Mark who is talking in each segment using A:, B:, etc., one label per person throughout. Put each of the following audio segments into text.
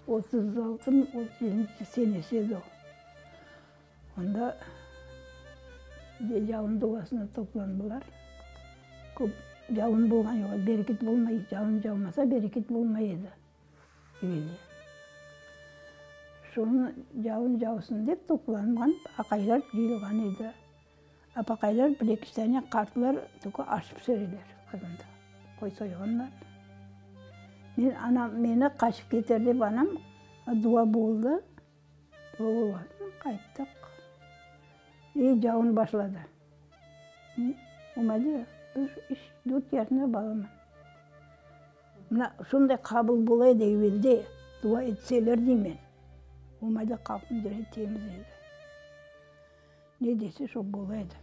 A: 36 mı, 37 senesi edi o. Onda yalın duasına toplandılar. Köp yalın bolğan yoq, bereket bolmay, yalın yağmasa bereket bolmay edi evelde. Şonı yalın yağsın dep toplanğan aqaylar cıyılğan edi. Apaqaylar bir-eki tane qartlar tükü aş pişireler qazanda. Qoy soyğanlar. Men anam meni qaçıp keter dep anam dua boldı. Dua bolğan qayttıq. İ cavun başladı. Olmadı, bir üç, dört yaşında balaman. Mına şunday qabul bola edi evelde, dua etseler deymen. Olmadı halqnıñ yüreği temiz edi. Ne dese şo bola edi.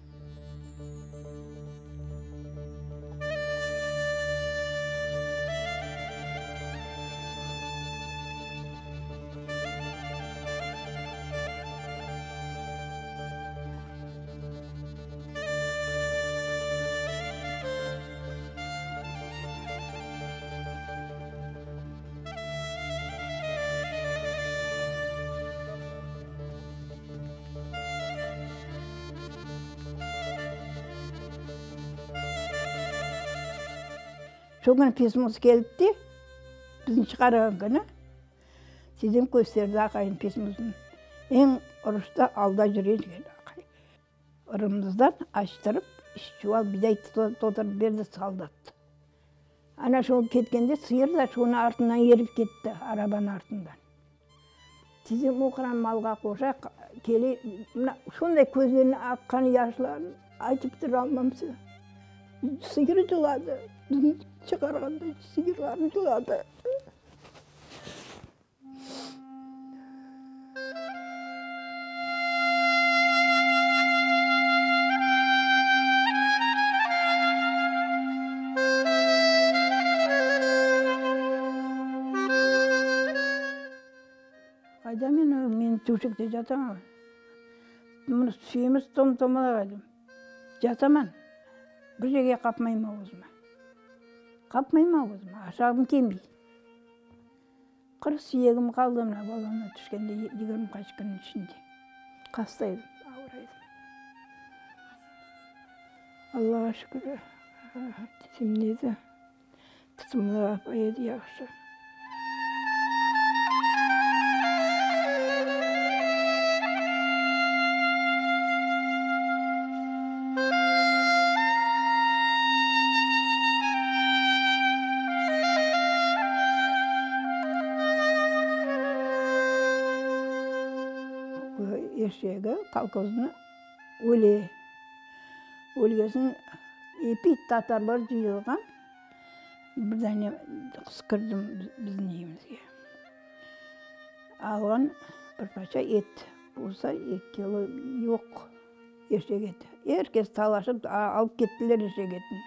A: Şo künü pismosı keldi de, bizni çıqarğan künü, tizem kösterdi aqayınıñ pismosını. Eñ urusta alda yüre eken aqay. Irımızdan açtırıp, üç çuval biday toldurıp berdi soldat. Ana şo ketkende sıyır da şonıñ artından erip ketti, arabanıñ artından. Tizem oqıran malğa qoşa kele, mına şonday közlerinden aqqan yaşlarını aytıp turalmam size. Sıyır cıladı, bizni çıqarğanda sıyırlar cıladı. Qayda men, men töşekte jataman. Mına semiz tom-tomalaq edim. Jataman. Bir jerge qapmayım avuzıma. Qapmayım avuzıma, aşağım kelmey. 40 suyegim qaldı mına balondan tüşkende 20 qaç künniñ içinde. Hasta edim, ağır edim. Allağa şükür, tizem nedi, tutumlı apay edi, yahşı. Eşegi kolhoznı öle. Ölgesin epey tatarlar cıyılğan. Bir dane qız kirdi bizim evimizge. Alğan bir parça et. Bolsa eki kilo yoq eşek eti. Er kes talaşıp alıp kettiler eşek etini.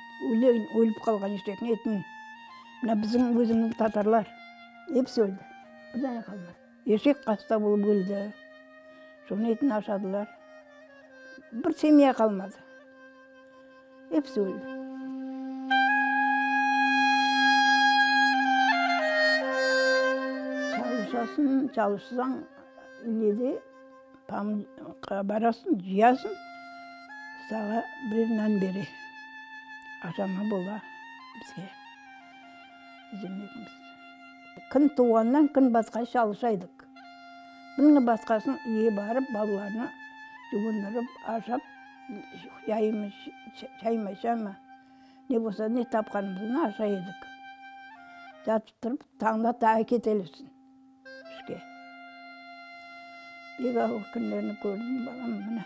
A: Ölip qalğan eşekniñ etini. Mına bizim özümizniñ tatarlar. Episi öldi. Bir dane qalmadı. Eşek hasta bolıp öldi. Şonıñ etini aşadılar. Bir semya qalmadı. Episi öldi. Çalışasıñ, çalışsañ, ilede pamıqqa barasıñ, cıyasıñ, sağa birer nan bere. Aşama bola bizge, bizim ekimiz. Kün tuvğandan kün batqance çalışa edik. Bunıñ basqasın üye barıp, balalarnı yuvundırıp, aşap, çayımı, çaymı içemi, ne bolsa, ne tapqanımıznı aşay edik. Yatıp turıp, tañda taa ketelirsiñ işke. Pek ağır künlerni kördim, balam, mına.